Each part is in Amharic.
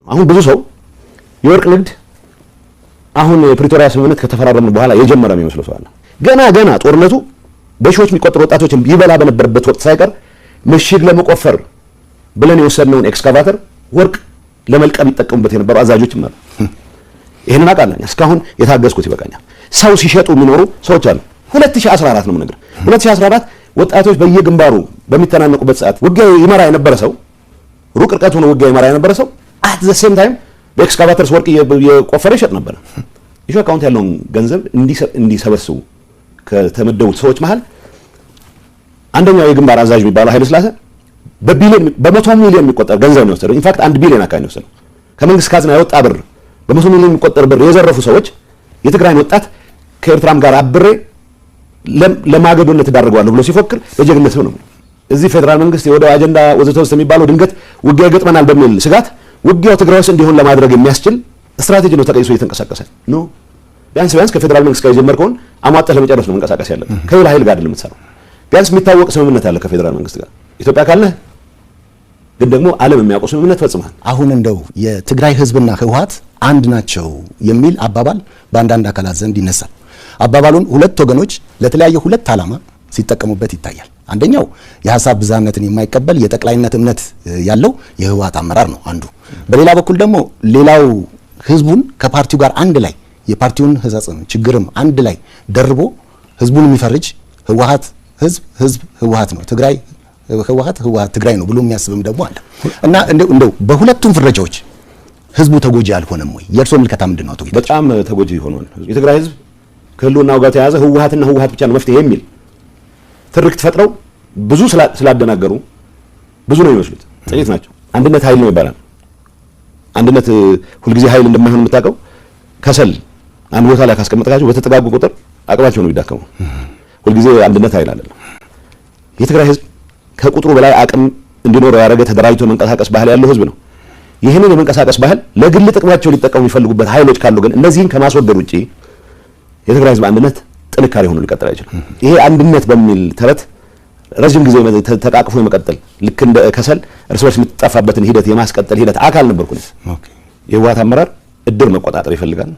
አሁን ብዙ ሰው የወርቅ ንግድ አሁን የፕሪቶሪያ ስምምነት ከተፈራረምን በኋላ የጀመረ የሚመስለው ሰው አለ። ገና ገና ጦርነቱ በሺዎች የሚቆጠሩ ወጣቶችን ይበላ በነበረበት ወቅት ሳይቀር ምሽግ ለመቆፈር ብለን የወሰድነውን ኤክስካቫተር ወርቅ ለመልቀም ይጠቀሙበት የነበሩ አዛዦችም አሉ። ይህንን አውቃለሁ። እስካሁን የታገዝኩት ይበቃኛል። ሰው ሲሸጡ የሚኖሩ ሰዎች አሉ። 2014 ነው የምነግርህ። 2014 ወጣቶች በየግንባሩ በሚተናነቁበት ሰዓት ውጊያ ይመራ የነበረ ሰው፣ ሩቅ ርቀት ሆኖ ውጊያ ይመራ የነበረ ሰው at the same time በ excavators ወርቅ እየቆፈረ ይሸጥ ነበረ። ይህ account ያለውን ገንዘብ እንዲሰበስቡ ከተመደቡት ሰዎች መሀል አንደኛው የግንባር አዛዥ የሚባለው ኃይለ ሥላሴ በቢሊዮን፣ በ100 ሚሊዮን የሚቆጠር ገንዘብ ነው የወሰደው። In fact 1 ቢሊዮን አካባቢ ነው የወሰደው። ከመንግስት ካዝና የወጣ ብር በ100 ሚሊዮን የሚቆጠር ብር የዘረፉ ሰዎች የትግራይን ወጣት ከኤርትራም ጋር አብሬ ለማገዶነት እዳርገዋለሁ ብሎ ሲፎክር በጀግንነት ነው። እዚህ ፌዴራል መንግስት የወደብ አጀንዳ ወዘተ ውስጥ የሚባለው ድንገት ውጊያ ይገጥመናል በሚል ስጋት ውጊያው ትግራይ ውስጥ እንዲሆን ለማድረግ የሚያስችል ስትራቴጂ ነው ተቀይሶ እየተንቀሳቀሰ no። ቢያንስ ቢያንስ ከፌዴራል መንግስት ጋር የጀመርከውን አሟጠህ ለመጨረስ ነው መንቀሳቀስ ያለብህ። ከሌላ ኃይል ጋር አይደለም የምትሰራው። ቢያንስ የሚታወቅ ስምምነት አለ ከፌዴራል መንግስት ጋር ኢትዮጵያ ካለህ ግን ደግሞ ዓለም የሚያውቀው ስምምነት ፈጽመሃል። አሁን እንደው የትግራይ ህዝብና ህወሓት አንድ ናቸው የሚል አባባል በአንዳንድ አካላት ዘንድ ይነሳል። አባባሉን ሁለት ወገኖች ለተለያየ ሁለት ዓላማ ሲጠቀሙበት ይታያል። አንደኛው የሀሳብ ብዝሃነትን የማይቀበል የጠቅላይነት እምነት ያለው የህወሓት አመራር ነው አንዱ። በሌላ በኩል ደግሞ ሌላው ህዝቡን ከፓርቲው ጋር አንድ ላይ የፓርቲውን ህጸጽም ችግርም አንድ ላይ ደርቦ ህዝቡን የሚፈርጅ፣ ህወሓት ህዝብ፣ ህዝብ ህወሓት ነው፣ ትግራይ ህወሓት፣ ህወሓት ትግራይ ነው ብሎ የሚያስብም ደግሞ አለ። እና እንደው በሁለቱም ፍረጃዎች ህዝቡ ተጎጂ አልሆነም ወይ? የእርስዎ ምልከታ ምንድን ነው አቶ ጌታቸው? በጣም ተጎጂ ሆኗል። የትግራይ ህዝብ ከህልውናው ጋር ተያያዘ ህወሓትና ህወሓት ብቻ ነው መፍትሄ የሚል ትርክት ፈጥረው ብዙ ስላደናገሩ ብዙ ነው የሚመስሉት፣ ጥቂት ናቸው። አንድነት ኃይል ነው ይባላል። አንድነት ሁልጊዜ ኃይል እንደማይሆን የምታውቀው ከሰል አንድ ቦታ ላይ ካስቀመጥካቸው በተጠጋጉ ቁጥር አቅማቸው ነው የሚዳከመው። ሁልጊዜ አንድነት ኃይል አይደለም። የትግራይ ህዝብ ከቁጥሩ በላይ አቅም እንዲኖረው ያደረገ ተደራጅቶ መንቀሳቀስ ባህል ያለው ህዝብ ነው። ይህንን የመንቀሳቀስ ባህል ለግል ጥቅማቸው ሊጠቀሙ የሚፈልጉበት ኃይሎች ካሉ ግን እነዚህን ከማስወገድ ውጪ የትግራይ ህዝብ አንድነት ጥንካሬ ሆኖ ሊቀጥል አይችልም። ይሄ አንድነት በሚል ተረት ረጅም ጊዜ ተቃቅፎ የመቀጠል፣ ልክ እንደ ከሰል እርስ በርስ የምትጠፋበትን ሂደት የማስቀጠል ሂደት አካል ነበርኩ። የህወሓት አመራር እድር መቆጣጠር ይፈልጋል፣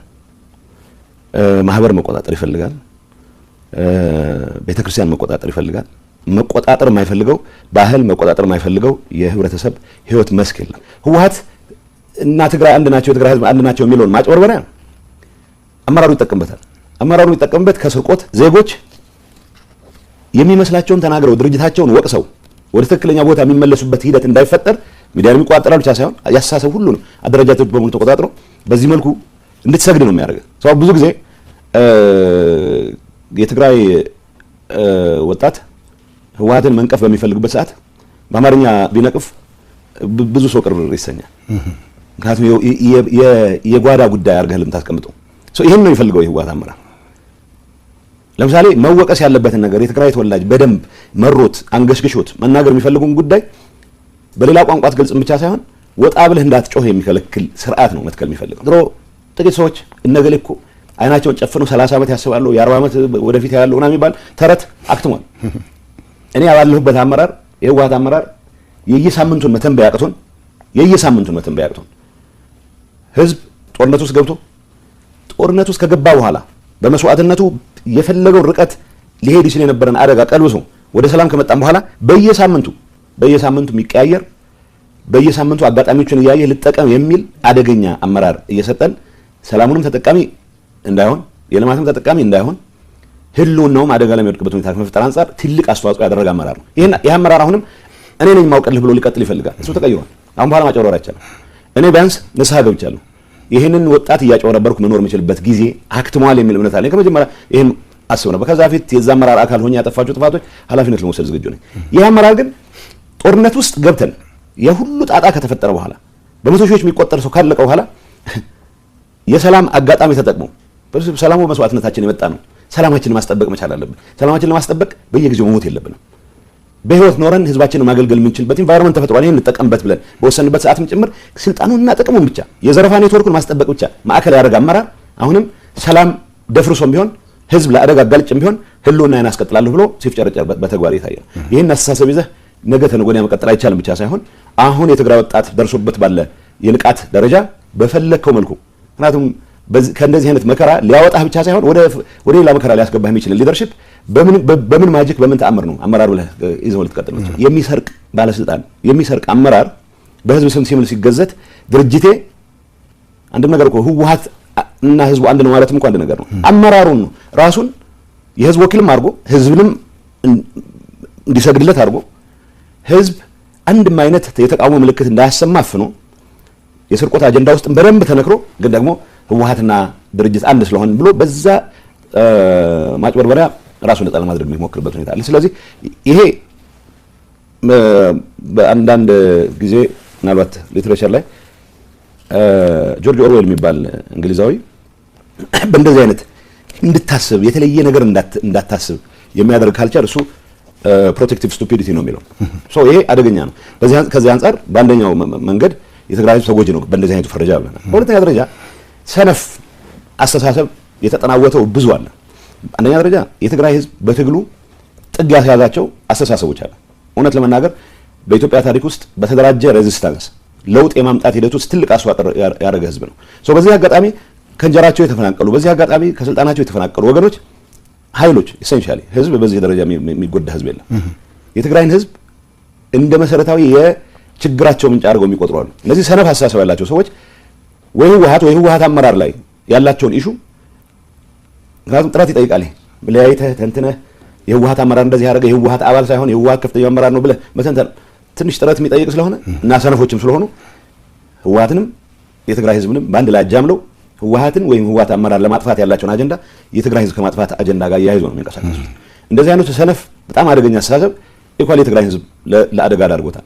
ማህበር መቆጣጠር ይፈልጋል፣ ቤተክርስቲያን መቆጣጠር ይፈልጋል። መቆጣጠር የማይፈልገው ባህል፣ መቆጣጠር የማይፈልገው የህብረተሰብ ህይወት መስክ የለም። ህወሓት እና ትግራይ አንድ ናቸው፣ የትግራይ ህዝብ አንድ ናቸው የሚለውን ማጭበርበሪያ አመራሩ ይጠቀምበታል። አመራሩ የሚጠቀምበት ከስርቆት፣ ዜጎች የሚመስላቸውን ተናግረው ድርጅታቸውን ወቅሰው ወደ ትክክለኛ ቦታ የሚመለሱበት ሂደት እንዳይፈጠር ሚዲያን የሚቆጣጠራል ብቻ ሳይሆን ያስተሳሰብ ሁሉንም አደረጃጀቶች በሙሉ ተቆጣጥሮ በዚህ መልኩ እንድትሰግድ ነው የሚያደርገው። ሰው ብዙ ጊዜ የትግራይ ወጣት ህወሓትን መንቀፍ በሚፈልግበት ሰዓት በአማርኛ ቢነቅፍ ብዙ ሰው ቅር ይሰኛል። ምክንያቱም የጓዳ ጉዳይ አድርገህ ልምታስቀምጠው ይህን ነው የሚፈልገው የህወሓት አመራር። ለምሳሌ መወቀስ ያለበትን ነገር የትግራይ ተወላጅ በደንብ መሮት አንገሽግሾት መናገር የሚፈልጉን ጉዳይ በሌላ ቋንቋ አትገልጽም ብቻ ሳይሆን ወጣ ብለህ እንዳትጮህ የሚከለክል ስርዓት ነው መትከል የሚፈልገው። ድሮ ጥቂት ሰዎች እነገሌ እኮ አይናቸውን ጨፍነው 30 ዓመት ያስባሉ፣ የ40 ዓመት ወደፊት ያሉ ምናምን የሚባል ተረት አክትሟል። እኔ ባለሁበት አመራር የህወሓት አመራር የየሳምንቱን መተንበያ አቅቶን ህዝብ ጦርነት ውስጥ ገብቶ፣ ጦርነት ውስጥ ከገባ በኋላ በመስዋዕትነቱ የፈለገውን ርቀት ሊሄድ ይችል የነበረን አደጋ ቀልብሶ ወደ ሰላም ከመጣም በኋላ በየሳምንቱ በየሳምንቱ የሚቀያየር፣ በየሳምንቱ አጋጣሚዎችን እያየ ልጠቀም የሚል አደገኛ አመራር እየሰጠን ሰላሙንም ተጠቃሚ እንዳይሆን፣ የልማትም ተጠቃሚ እንዳይሆን፣ ህልውናውም አደጋ ላይ የሚወድቅበት ሁኔታ ከመፍጠር አንጻር ትልቅ አስተዋጽኦ ያደረገ አመራር ነው። ይህ አመራር አሁንም እኔ ነኝ ማውቅልህ ብሎ ሊቀጥል ይፈልጋል። እሱ ተቀይሯል። አሁን በኋላ ማጭበርበር አይቻልም። እኔ ቢያንስ ንስሐ ገብቻለሁ። ይህንን ወጣት እያጭበረበርኩ መኖር የምችልበት ጊዜ አክትሟል የሚል እምነት አለኝ። ከመጀመሪያ ይህን አስብ ነበር። ከዛ በፊት የዛ አመራር አካል ሆኜ ያጠፋቸው ጥፋቶች ኃላፊነት ለመውሰድ ዝግጁ ነኝ። ይህ አመራር ግን ጦርነት ውስጥ ገብተን የሁሉ ጣጣ ከተፈጠረ በኋላ፣ በመቶ ሺዎች የሚቆጠር ሰው ካለቀ በኋላ የሰላም አጋጣሚ ተጠቅሞ፣ ሰላሙ መስዋዕትነታችን የመጣ ነው። ሰላማችንን ማስጠበቅ መቻል አለብን። ሰላማችንን ለማስጠበቅ በየጊዜው መሞት የለብንም። በህይወት ኖረን ህዝባችንን ማገልገል የምንችልበት environment ተፈጥሯል። ይሄን እንጠቀምበት ብለን በወሰንበት ሰዓትም ጭምር ስልጣኑንና ጥቅሙን ብቻ፣ የዘረፋ ኔትወርኩን ማስጠበቅ ብቻ ማዕከል ያደረገ አመራር አሁንም ሰላም ደፍርሶም ቢሆን፣ ህዝብ ለአደጋ አጋልጭም ቢሆን ህልውናዬን አስቀጥላለሁ ብሎ ሲፍጨረጨር በተግባር እየታየ ነው። ይህን አስተሳሰብ ይዘህ ነገ ተነገ ወዲያ መቀጠል አይቻልም ብቻ ሳይሆን አሁን የትግራይ ወጣት ደርሶበት ባለ የንቃት ደረጃ በፈለግከው መልኩ፣ ምክንያቱም ከእንደዚህ አይነት መከራ ሊያወጣህ ብቻ ሳይሆን ወደ ሌላ መከራ ሊያስገባህ የሚችል leadership በምን magic፣ በምን ተአምር ነው አመራር ብለህ ይዘው ልትቀጥል የምትችለው? የሚሰርቅ ባለስልጣን፣ የሚሰርቅ አመራር በህዝብ ስም ሲምል ሲገዘት ድርጅቴ አንድም ነገር እኮ ህወሓት እና ህዝቡ አንድ ነው ማለትም እኮ አንድ ነገር ነው። አመራሩን ነው ራሱን የህዝብ ወኪልም አድርጎ፣ ህዝብንም እንዲሰግድለት አድርጎ፣ ህዝብ አንድም አይነት የተቃውሞ ምልክት እንዳያሰማ አፍኖ፣ የስርቆት አጀንዳ ውስጥ በደንብ ተነክሮ፣ ግን ደግሞ ህወሓትና ድርጅት አንድ ስለሆን ብሎ በዛ ማጭበርበሪያ ራሱን ነጻ ለማድረግ የሚሞክርበት ሁኔታ አለ። ስለዚህ ይሄ በአንዳንድ ጊዜ ምናልባት literature ላይ ጆርጅ ኦርዌል የሚባል እንግሊዛዊ በእንደዚህ አይነት እንድታስብ፣ የተለየ ነገር እንዳታስብ የሚያደርግ culture እሱ protective stupidity ነው የሚለው። So ይሄ አደገኛ ነው። ከዚህ አንጻር በአንደኛው መንገድ የትግራይ ህዝብ ተጎጂ ነው በእንደዚህ አይነቱ ፍረጃ ብለናል። በሁለተኛ ደረጃ ሰነፍ አስተሳሰብ የተጠናወተው ብዙ አለ። አንደኛ ደረጃ የትግራይ ህዝብ በትግሉ ጥግ ያስያዛቸው አስተሳሰቦች አለ። እውነት ለመናገር በኢትዮጵያ ታሪክ ውስጥ በተደራጀ resistance ለውጥ የማምጣት ሂደት ውስጥ ትልቅ አስተዋጽኦ ያደረገ ህዝብ ነው። So በዚህ አጋጣሚ ከእንጀራቸው የተፈናቀሉ፣ በዚህ አጋጣሚ ከስልጣናቸው የተፈናቀሉ ወገኖች፣ ኃይሎች፣ essentially ህዝብ በዚህ ደረጃ የሚጎዳ ህዝብ የለም። የትግራይን ህዝብ እንደ መሰረታዊ የችግራቸው ምንጭ አድርገው የሚቆጥሩ አሉ። እነዚህ ሰነፍ አስተሳሰብ ያላቸው ሰዎች ወይ ህወሓት ወይ ህወሓት አመራር ላይ ያላቸውን issue፣ ምክንያቱም ጥረት ይጠይቃል። ለያይተህ ተንትነህ የህወሓት አመራር እንደዚህ ያደረገ የህወሓት አባል ሳይሆን የህወሓት ከፍተኛ አመራር ነው ብለህ መተንተን ትንሽ ጥረት የሚጠይቅ ስለሆነ እና ሰነፎችም ስለሆኑ ህወሓትንም የትግራይ ህዝብንም በአንድ ላይ አጃምለው ህወሓትን ወይም ህወሓት አመራር ለማጥፋት ያላቸውን አጀንዳ የትግራይ ህዝብ ከማጥፋት አጀንዳ ጋር እያይዞ ነው የሚንቀሳቀሱት። እንደዚህ አይነቱ ሰነፍ በጣም አደገኛ አስተሳሰብ equally የትግራይ ህዝብ ለአደጋ ዳርጎታል።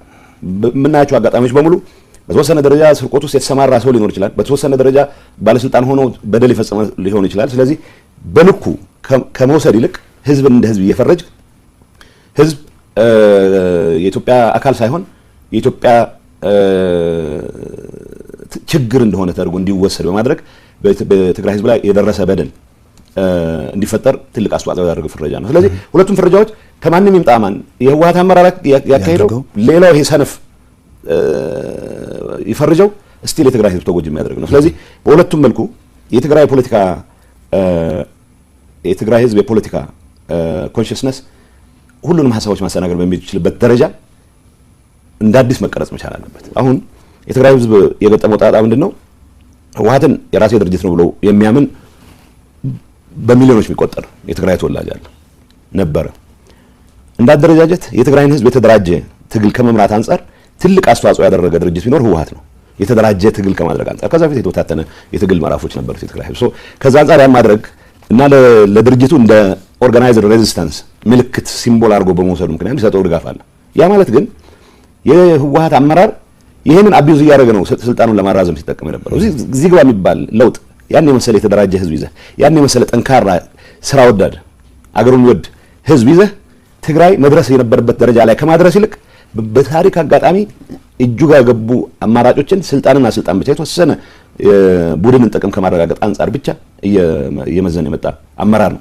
የምናያቸው አጋጣሚዎች በሙሉ በተወሰነ ደረጃ ስርቆት ውስጥ የተሰማራ ሰው ሊኖር ይችላል። በተወሰነ ደረጃ ባለስልጣን ሆኖ በደል የፈጸመ ሊሆን ይችላል። ስለዚህ በልኩ ከመውሰድ ይልቅ ህዝብን እንደ ህዝብ እየፈረጅ ህዝብ የኢትዮጵያ አካል ሳይሆን የኢትዮጵያ ችግር እንደሆነ ተደርጎ እንዲወሰድ በማድረግ በትግራይ ህዝብ ላይ የደረሰ በደል እንዲፈጠር ትልቅ አስተዋጽኦ ያደረገ ፍረጃ ነው። ስለዚህ ሁለቱም ፍረጃዎች ከማንም ይምጣ ማን፣ የህወሓት አመራር ያካሄደው፣ ሌላው ይሄ ሰነፍ ይፈርጀው፣ still የትግራይ ህዝብ ተጎጂ የሚያደርግ ነው። ስለዚህ በሁለቱም መልኩ የትግራይ ፖለቲካ፣ የትግራይ ህዝብ የፖለቲካ consciousness ሁሉንም ሀሳቦች ማስተናገድ በሚችልበት ደረጃ እንደ አዲስ መቀረጽ መቻል አለበት። አሁን የትግራይ ህዝብ የገጠመው ጣጣ ምንድን ነው? ህወሓትን የራሴ ድርጅት ነው ብሎ የሚያምን በሚሊዮኖች የሚቆጠር የትግራይ ተወላጅ አለ ነበረ። እንደ አደረጃጀት የትግራይን ህዝብ የተደራጀ ትግል ከመምራት አንጻር ትልቅ አስተዋጽኦ ያደረገ ድርጅት ቢኖር ህወሓት ነው። የተደራጀ ትግል ከማድረግ አንጻር ከዛ በፊት የተበታተነ የትግል ምዕራፎች ነበሩት የትግራይ ህዝብ። ከዛ አንጻር ያን ማድረግ እና ለድርጅቱ እንደ organized resistance ምልክት symbol አድርጎ በመውሰዱ ምክንያት የሚሰጠው ድጋፍ አለ። ያ ማለት ግን የህወሓት አመራር ይህንን abuse እያደረገ ነው ስልጣኑን ለማራዘም ሲጠቀም የነበረው። እዚህ ግባ የሚባል ለውጥ ያን የመሰለ የተደራጀ ህዝብ ይዘህ፣ ያን የመሰለ ጠንካራ ስራ ወዳድ አገሩን የሚወድ ህዝብ ይዘህ ትግራይ መድረስ የነበረበት ደረጃ ላይ ከማድረስ ይልቅ በታሪክ አጋጣሚ እጁ ጋር የገቡ አማራጮችን ስልጣንና ስልጣን ብቻ፣ የተወሰነ ቡድንን ጥቅም ከማረጋገጥ አንጻር ብቻ እየመዘነ የመጣ አመራር ነው።